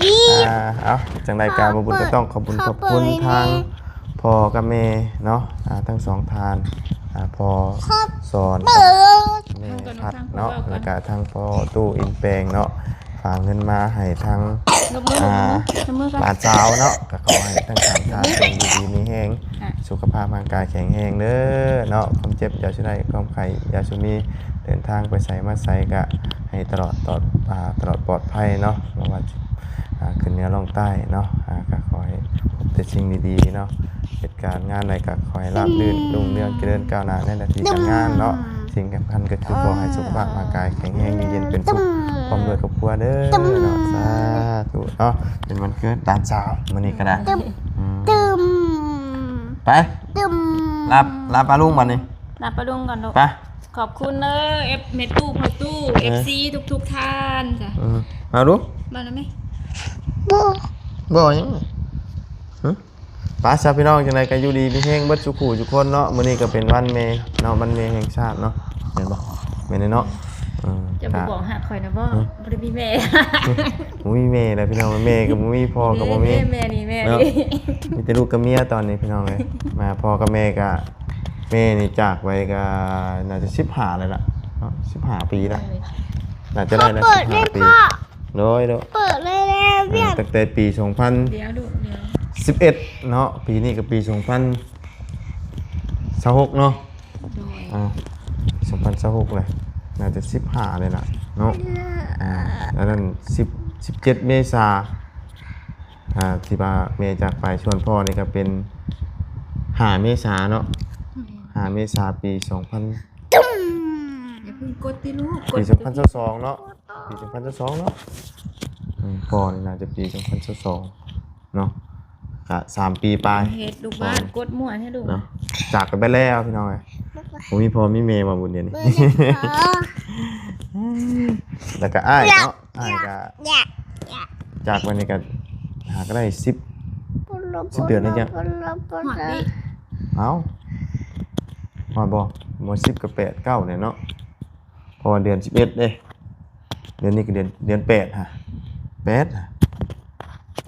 ອີ ອ່າ ເອົາ ຈັ່ງໃດກະ ຂອບ ບໍ່ບຸນກະຕ້ອງຂອບບຸນຂອບຄຸນ ຂອບຄຸນ ທາງພໍ່ກັບແມ່ເນາະ ອ່າ ທັງສອງທ່ານ ອ່າ ພໍ່ ຂອບ ສອນ ເປີດ ແມ່ພັດເນາະ ແລ້ວກະທັງພໍ່ຕູ້ອິນແປງເນາະ ຝາກເງິນມາໃຫ້ທັງ ຍົກມື ອ່າ ຍົກມື ຍົກມືກ່ອນ ຫຼານສາວເນາະ ກະຂໍໃຫ້ທັງສາມທ່ານ ຈົ່ງຢູ່ດີມີແຮງ ອ່ະ ສຸຂະພາບຮ່າງກາຍແຂງແຮງເດີເນາະ ຄວາມເຈັບຢ່າສູ່ໄດ້ ຄວາມໄຂ້ຢ່າສູ່ມີ ເດີນທາງໄປໃສມາໃສກະໃຫ້ຕະຫຼອດ ຕອດ ອ່າ ຕະຫຼອດປອດໄພເນາະ ບໍ່ວ່າ ອ່າ ຂຶ້ນເໜືອລ່ອງໃຕ້ເນາະ ອ່າ ກະຂໍໃຫ້ພົບແຕ່ສິ່ງດີໆເນາະ ເຮັດການງານໃດກະຂໍໃຫ້ລາບລື່ນ ຮຸ່ງເຮືອງ ຈະເລີນກ້າວໜ້າໃນໜ້າທີ່ການງານເນາະ ສິ່ງສຳຄັນກະຄືຂໍໃຫ້ສຸຂະພາບຮ່າງກາຍແຂງແຮງ ຢູ່ເຢັນເປັນສຸກ ພ້ອມດ້ວຍຄອບຄົວເດີເນາະ ສາທຸເນາະ ເປັນວັນເກີດຫຼານສາວມື້ນີ້ກະໄດ້ ອືມ ໄປ ລາ ລາປ້າລຸງບາດນີ້ ລາປ້າລຸງກ່ອນລູກ ໄປ ຂອບຄຸນເດີ ເອັຟ ແມ່ຕູ້ ພໍ່ຕູ້ ເອີ ເອັຟຊີ ທຸກໆທ່ານຈ້ະ ເອີ ມາດູ ມາແລ້ວແມ່ ບໍ່ ບໍ່ຫຍັງ ຫື? ໄປຊະພີ່ນ້ອງ ຈັ່ງໃດກໍຢູ່ດີມີແຮງເບິດສູ່ຄູ່ສູ່ຄົນເນາະ. ມື້ນີ້ກໍເປັນວັນແມ່ເນາະ ວັນແມ່ແຫ່ງຊາດເນາະ ແມ່ນບໍ່? ແມ່ນເນາະ. ເອີ ເຈົ້າບໍ່ບອກຮັກຂ້ອຍນະບໍ່? ຫຶ? ບໍ່ໄດ້ມີແມ່. ບໍ່ມີແມ່ແລ້ວພີ່ນ້ອງ ແມ່ກໍບໍ່ມີ ພໍ່ກໍບໍ່ມີ. ແມ່ນີ້ ແມ່ນີ້ ເນາະ ມີແຕ່ລູກກັບເມຍຕອນນີ້ພີ່ນ້ອງເອີຍ. ມາພໍ່ກັບແມ່ກໍ ແມ່ນີ້ຈາກໄປກໍໜ້າຈະສິບຫ້າແລ້ວລະເນາະ ສິບຫ້າປີແລ້ວ ໜ້າຈະໄດ້ແລ້ວ ສິບຫ້າປີ. ໂດຍ ໂດຍ ເປີດເລີຍແລ້ວ ເອີ ຕັ້ງແຕ່ປີສອງພັນ ດຽວລູກ ດຽວ ສິບເອັດເນາະ ປີນີ້ກໍປີສອງພັນຊາວຫົກເນາະ. ໂດຍ ອ່າ ສອງພັນຊາວຫົກແລ້ວ ໜ້າຈະສິບຫ້າເລີຍລະເນາະ. ອ່າ ອັນນັ້ນສິບ ສິບເຈັດເມສາ ອ່າ ທີ່ວ່າແມ່ຈາກໄປ ສ່ວນພໍ່ນີ້ກໍເປັນຫ້າເມສາເນາະ ຫ້າເມສາປີສອງພັນ ຕຸ້ມ ຢ່າເພິ່ງກົດຕິລູກ ກົດ ປີສອງພັນຊາວສອງເນາະ ປີສອງພັນຊາວສອງເນາະ. ອືມ ພໍ່ນີ້ໜ້າຈະປີສອງພັນຊາວສອງເນາະ ກະສາມປີປາຍ. ເຮັດລູກບ້ານ ພໍ່ນີ້ ກົດມົ້ວແທ້ລູກເນາະ. ຈາກກັນໄປແລ້ວພີ່ນ້ອງເອີຍ ບໍ່ມີພໍ່ມີແມ່ວ່າບຸນດຽວນີ້. ແລ້ວກະອ້າຍເນາະ ອ້າຍກະຈາກໄປນີ້ກະຫາກໍໄດ້ສິບ ສິບເດືອນແລ້ວ. ຮອດນີ້ ເອົ້າ ຮອດບໍ່? ບໍ່ ສິບກໍແປດ ເກົ້າແຫຼະເນາະ ເພາະວ່າເດືອນສິບເອັດເດ້. ເດືອນນີ້ກໍເດືອນ ເດືອນແປດຫະ ແປດຫະ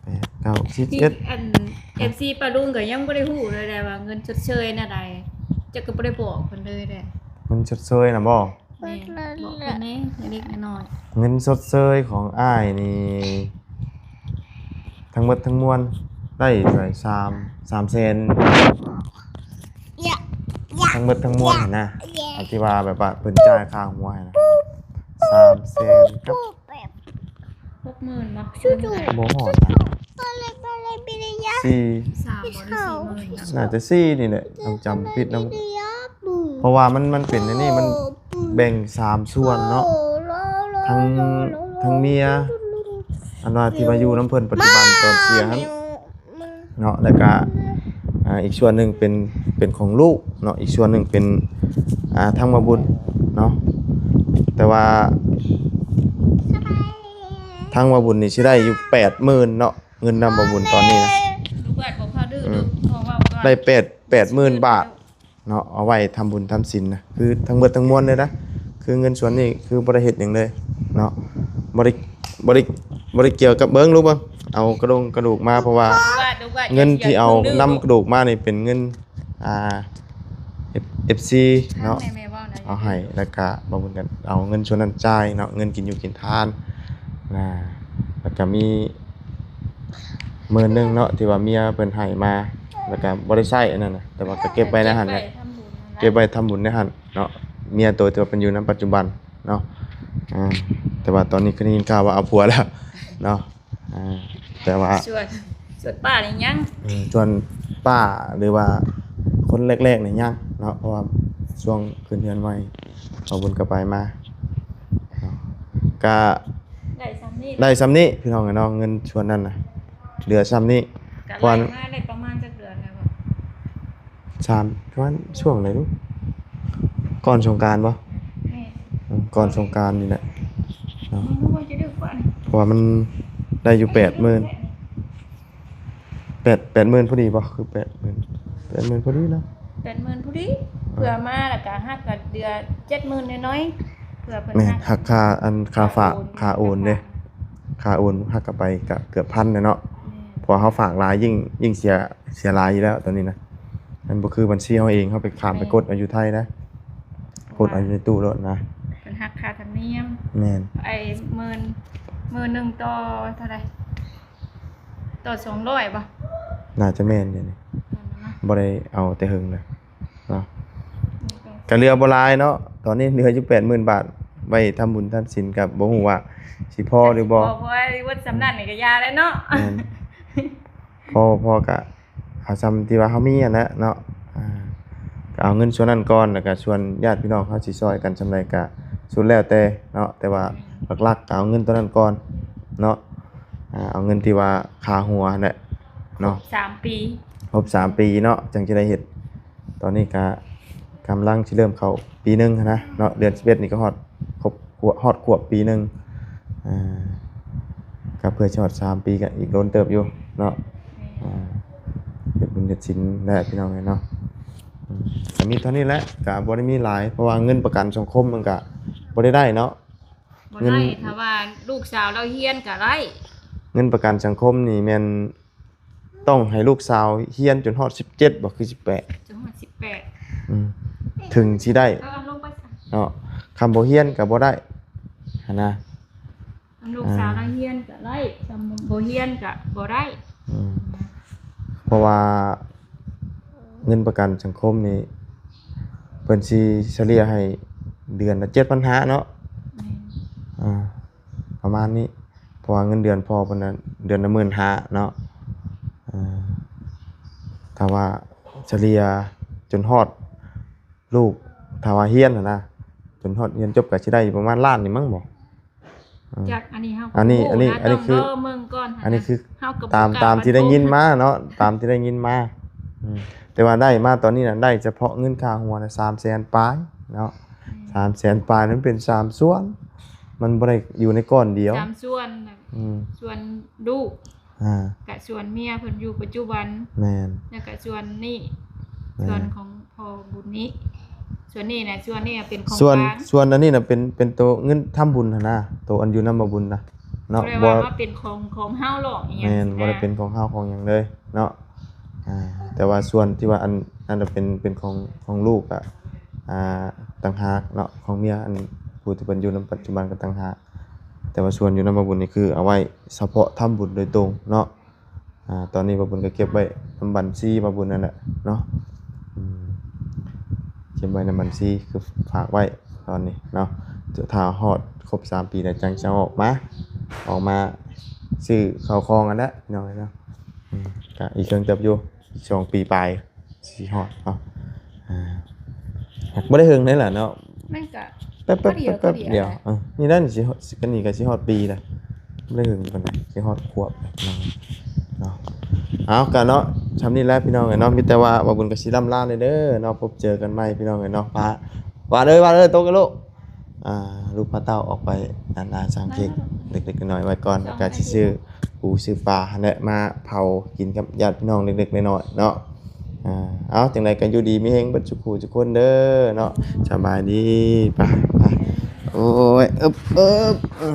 ແປດ ເກົ້າ ສິບ ສິບເອັດ. ອັນ ເອັຟຊີ ປ້າລຸງກໍຍັງບໍ່ໄດ້ຮູ້ເລີຍແຫຼະວ່າເງິນຊົດເຊີຍແນວໃດ ເຈົ້າກໍບໍ່ໄດ້ບອກເພິ່ນເລີຍເດ້. ເງິນຊົດເຊີຍນະບໍ່? ແມ່ນ ບອກເພິ່ນແດ່ເລັກໆນ້ອຍໆ. ເງິນຊົດເຊີຍຂອງອ້າຍນີ້ ທັງໝົດທັງມວນໄດ້ເທົ່າໃດ? ສາມ ສາມແສນ ທັງໝົດທັງມວນຫັ້ນນະ ອັນທີ່ວ່າແບບວ່າເພິ່ນຈ່າຍຄ່າຫົວຫັ້ນນະ ສາມແສນກັບ ຫົກໝື່ນບໍ່? ບໍ່ຮອດນະ ສີ່ ສາມບໍ່ ຫຼື ສີ່ໝື່ນນະ ໜ້າຈະສີ່ນີ້ແຫຼະ ຖ້າຈຳບໍ່ຜິດນະ. ເພາະວ່າມັນ ມັນເປັນອັນນີ້ ມັນແບ່ງສາມສ່ວນເນາະ ທັງ ທັງເມຍ ອັນວ່າທີ່ວ່າຢູ່ນຳເພິ່ນປັດຈຸບັນຕອນເສຍຫັ້ນເນາະ ແລ້ວກະ ອ່າ ອີກສ່ວນໜຶ່ງເປັນ ເປັນຂອງລູກເນາະ ອີກສ່ວນໜຶ່ງເປັນ ອ່າ ທາງບ່າວບຸນເນາະ. ແຕ່ວ່າທາງບ່າວບຸນນີ້ຊິໄດ້ຢູ່ແປດໝື່ນເນາະ ເງິນນຳບ່າວບຸນຕອນນີ້ນະ ອືມ ໄດ້ແປດ ແປດໝື່ນບາດ ເນາະ ເອົາໄວ້ທຳບຸນທຳສິນນະ ຄືທັງເບິດທັງມວນເລີຍນະ ຄືເງິນສ່ວນນີ້ຄືບໍ່ໄດ້ເຮັດຫຍັງເລີຍເນາະ ບໍ່ໄດ້ ບໍ່ໄດ້ ບໍ່ໄດ້ກ່ຽວກັບ ເບິ່ງລູກເບິ່ງ ເອົາກະດົງກະດູກມາ ເພາະວ່າເງິນທີ່ເອົານຳກະດູກມານີ້ເປັນເງິນ ອ່າ ເອັຟ ເອັຟຊີ ເນາະ ເອົາໃຫ້ ແລ້ວກະບ່າວບຸນກໍເອົາເງິນສ່ວນນັ້ນຈ່າຍເນາະ ເງິນກິນຢູ່ກິນທານນະ ແລ້ວກະມີ ໝື່ນໜຶ່ງເນາະ ທີ່ວ່າເມຍເພິ່ນໃຫ້ມາ ແລ້ວກໍບໍ່ໄດ້ໃຊ້ອັນນັ້ນນະ ແຕ່ວ່າກໍເກັບໄວ້ໃນຫັ້ນແຫຼະ ເກັບໄວ້ທຳບຸນໃນຫັ້ນເນາະ ເມຍໂຕທີ່ວ່າເພິ່ນຢູ່ນຳປັດຈຸບັນເນາະ. ອ່າ ແຕ່ວ່າຕອນນີ້ຄືໄດ້ຍິນຂ່າວວ່າເອົາຜົວແລ້ວເນາະ ອ່າ ແຕ່ວ່າສ່ວນ ສ່ວນປ້ານີ້ຍັງ ເອີ ສ່ວນປ້າ ຫຼືວ່າຄົນແລກໆນີ້ຍັງເນາະ ເພາະວ່າຊ່ວງຂຶ້ນເຮືອນໃໝ່ ເອົາບຸນກໍໄປມາເນາະ ກະ ໄດ້ສ່ຳນີ້ ໄດ້ສ່ຳນີ້ພີ່ນ້ອງເອີຍເນາະ ເງິນສ່ວນນັ້ນນະ ເຫຼືອສ່ຳນີ້ ກະໄລ່ມາໄດ້ປະມານຈັກເດືອນແລ້ວບໍ່? ສາມ ປະມານຊ່ວງໃດລູກ? ກ່ອນສົງການບໍ່? ແມ່ນ ອືມ ກ່ອນສົງການນີ້ແຫຼະເນາະ ເພາະວ່າມັນໄດ້ຢູ່ແປດໝື່ນ ແປດ ແປດໝື່ນພໍດີບໍ່? ຄືແປດໝື່ນ ແປດໝື່ນພໍດີເນາະ ແປດໝື່ນພໍດີ ເພື່ອມາແລ້ວກະຫັກກະເດືອນເຈັດໝື່ນໜ້ອຍໆ ເພື່ອເພິ່ນ ແມ່ນ ຫັກ ຫັກຄ່າ ອັນ ຄ່າຝາກ ຄ່າໂອນເດ້ ຄ່າໂອນຫັກກັນໄປກະເກືອບພັນແຫຼະເນາະ ແມ່ນ ເພາະວ່າເຮົາຝາກຫຼາຍ ຍິ່ງ ຍິ່ງເສຍ ເສຍຫຼາຍຢູ່ແລ້ວຕອນນີ້ນະ ມັນບໍ່ຄືບັນຊີເຮົາເອງ ເຮົາໄປ ຂ້າມໄປ ແມ່ນ ກົດເອົາຢູ່ໄທນະ ກົດເອົາຢູ່ໃນຕູ້ໂລດນະ ເພິ່ນຫັກຄ່າທຳນຽມ ແມ່ນ ໄອ້ໝື່ນ ໝື່ນໜຶ່ງຕໍ່ເທົ່າໃດ? ຕໍ່ສອງຮ້ອຍບໍ່? ໜ້າຈະແມ່ນຢູ່ນີ້ ບໍ່ໄດ້ເອົາແຕ່ເຫິງແລ້ວເນາະ ກະເຫຼືອບໍ່ຫຼາຍເນາະ ຕອນນີ້ເຫຼືອຢູ່ແປດໝື່ນບາດ ໄວ້ທຳບຸນທຳສິນ ກະບໍ່ຮູ້ວ່າຊິພໍຫຼືບໍ່ ຊິພໍບໍ່ ເບິດສ່ຳນັ້ນນີ້ກະຢ່າແລ້ວເນາະ ແມ່ນ ພໍ ພໍກະເອົາສ່ຳທີ່ວ່າເຮົາມີຫັ້ນແຫຼະເນາະ ອ່າ ກະເອົາເງິນສ່ວນນັ້ນກ່ອນ ແລ້ວກະສ່ວນຍາດພີ່ນ້ອງເຮົາຊິຊ່ອຍກັນສ່ຳໃດກະສຸດແລ້ວແຕ່ເນາະ ແຕ່ວ່າຫຼັກໆກະເອົາເງິນຕົວນັ້ນກ່ອນເນາະ ອ່າ ເອົາເງິນທີ່ວ່າຄ່າຫົວຫັ້ນແຫຼະເນາະ ຄົບສາມປີ ຄົບສາມປີເນາະ ຈັ່ງຈະໄດ້ເຮັດ ຕອນນີ້ກະກຳລັງຊິເລີ່ມເຂົ້າປີໜຶ່ງຫັ້ນນະເນາະ ເດືອນສິບເອັດນີ້ກໍຮອດຄົບ ຮອດຂວບປີໜຶ່ງ ອ່າ ກໍເພື່ອຊິຮອດສາມປີກໍອີກດົນເຕີບຢູ່ເນາະ ແມ່ນ ອ່າ ເຮັດບຸນ ໜີ້ສິນແຫຼະພີ່ນ້ອງເອີຍເນາະ. ອືມ ກໍມີເທົ່ານີ້ແຫຼະ ກໍບໍ່ໄດ້ມີຫຼາຍ ເພາະວ່າເງິນປະກັນສັງຄົມມັນກໍບໍ່ໄດ້ໄດ້ເນາະ. ບໍ່ໄດ້ ເງິນ ຖ້າວ່າລູກສາວລາວຮຽນກໍໄດ້. ເງິນປະກັນສັງຄົມນີ້ແມ່ນຕ້ອງໃຫ້ລູກສາວຮຽນຈົນຮອດສິບເຈັດບໍ ຄືສິບແປດ? ຈົນຮອດສິບແປດ. ອືມ ເຖິງຊິໄດ້ ເອີ ເອົາລົງໄປຊະ ເນາະ. ຄັນບໍ່ຮຽນກໍບໍ່ໄດ້ຫັ້ນນະ. ຄັນລູກສາວ ອ່າ ລາວຮຽນກໍໄດ້ ຄັນບໍ່ຮຽນກໍບໍ່ໄດ້. ອືມ ເພາະວ່າເງິນປະກັນສັງຄົມນີ້ ເພິ່ນຊິສະເລ່ຍໃຫ້ເດືອນລະເຈັດພັນຫ້າເນາະ. ແມ່ນ ອ່າ ປະມານນີ້ ເພາະວ່າເງິນເດືອນພໍ່ເພິ່ນນະ ເດືອນລະໝື່ນຫ້າເນາະ. ເອີ ຖ້າວ່າສະເລ່ຍຈົນຮອດລູກ ຖ້າວ່າຮຽນຫັ້ນນະ ຈົນຮອດຮຽນຈົບກໍຊິໄດ້ຢູ່ປະມານລ້ານນີ້ມັ້ງບໍ? ເອີ ຈັກ ອັນນີ້ເຮົາ ອັນນີ້ ບໍ່ຮູ້ ອັນນີ້ ນະ ອັນນີ້ຄື ຕ້ອງລໍເບິ່ງກ່ອນຫັ້ນນະ. ອັນນີ້ຄື ເຮົາກໍ ຕາມ ບໍ່ກ້າ ຕາມທີ່ໄດ້ຍິນມາເນາະ ຕາມທີ່ໄດ້ຍິນມາ. ອືມ ແຕ່ວ່າໄດ້ມາຕອນນີ້ນະ ໄດ້ສະເພາະເງິນຄ່າຫົວນະ ສາມແສນປາຍເນາະ. ແມ່ນ ສາມແສນປາຍນັ້ນເປັນສາມສ່ວນ ມັນບໍ່ໄດ້ຢູ່ໃນກ້ອນດຽວ ສາມສ່ວນນະ. ອືມ ສ່ວນລູກ ອ່າ ກະສ່ວນເມຍເພິ່ນຢູ່ປັດຈຸບັນ. ແມ່ນ ແລ້ວກະສ່ວນນີ້ ແມ່ນ ສ່ວນຂອງພໍ່ບຸນນີ້ ສ່ວນນີ້ນະ ສ່ວນນີ້ນະເປັນຂອງ ສ່ວນກາງ ສ່ວນອັນນີ້ນະເປັນ ເປັນໂຕເງິນທຳບຸນຫັ້ນນະ ໂຕອັນຢູ່ນຳບ່າວບຸນນະເນາະ. ບໍ່ໄດ້ວ່າ ບໍ່ ມາເປັນຂອງ ຂອງເຮົາຫຼອກອີ່ຫຍັງ ແມ່ນ ຊິນະ ບໍ່ໄດ້ເປັນຂອງເຮົາຂອງຫຍັງເລີຍເນາະ. ອ່າ ແຕ່ວ່າສ່ວນທີ່ວ່າອັນນັ້ນນະເປັນ ເປັນຂອງ ຂອງລູກກະ ອ່າ ຕ່າງຫາກເນາະ ຂອງເມຍ ອັນຜູ້ທີ່ເພິ່ນຢູ່ນຳປັດຈຸບັນກໍຕ່າງຫາກ. ແຕ່ວ່າສ່ວນຢູ່ນຳບ່າວບຸນນີ້ຄືເອົາໄວ້ສະເພາະທຳບຸນໂດຍຕົງເນາະ. ອ່າ ຕອນນີ້ບ່າວບຸນກໍເກັບໄວ້ນຳບັນຊີບ່າວບຸນນັ້ນແຫຼະເນາະ. ອືມ ເກັບໄວ້ນຳບັນຊີ ຄືຝາກໄວ້ຕອນນີ້ເນາະ. ຖ້າຮອດຄົບສາມປີແລ້ວ ຈັ່ງຈະເອົາອອກມາ ອອກມາຊື້ເຂົ້າຂອງຫັ້ນແຫຼະ ພີ່ນ້ອງເອີຍເນາະ. ອືມ ກະອີກເຄິ່ງເຕີບຢູ່ ສອງປີປາຍ ຊິຮອດເນາະ. ອ່າ ບໍ່ໄດ້ເຫິງໄດ໋ລະເນາະ ມັນກະ ແປັບໆ ແປັບໆ ພໍດີ ດຽວ ພໍດີ ເອີ ນີ້ນັ້ນຊິຮອດ ອັນນີ້ກໍຊິຮອດປີລະ ບໍ່ໄດ້ເຫິງປານໃດ ຊິຮອດຂວບເນາະ. ເອົາ ກະເນາະ ຊ່ຳນີ້ແຫຼະພີ່ນ້ອງເອີຍເນາະ. ມີແຕ່ວ່າບ່າວບຸນກໍຊິລ່ຳລາເດີເນາະ ພົບເຈີກັນໃໝ່ພີ່ນ້ອງເອີຍເນາະ. ປະ ຫວານເອີຍ ຫວານເອີຍ ຕົກກັນລູກ. ອ່າ ລູກພາເຕົ້າອອກໄປນານາສ້າງເຄັກ ເລັກໆນ້ອຍໆໄວ້ກ່ອນ ແລ້ວກໍຊິຊື້ປູຊື້ປາຫັ້ນແຫຼະ ມາເຜົາກິນກັບຍາດພີ່ນ້ອງເລັກໆນ້ອຍໆເນາະ. ອ່າ ເອົາ ຈັ່ງໃດກໍຢູ່ດີມີແຮງເບິດທຸກຜູ້ທຸກຄົນເດີເນາະ. ສະບາຍດີ ໄປ ໄປ ໂອ້ຍ ອຶບ ອຶບ ເອີ.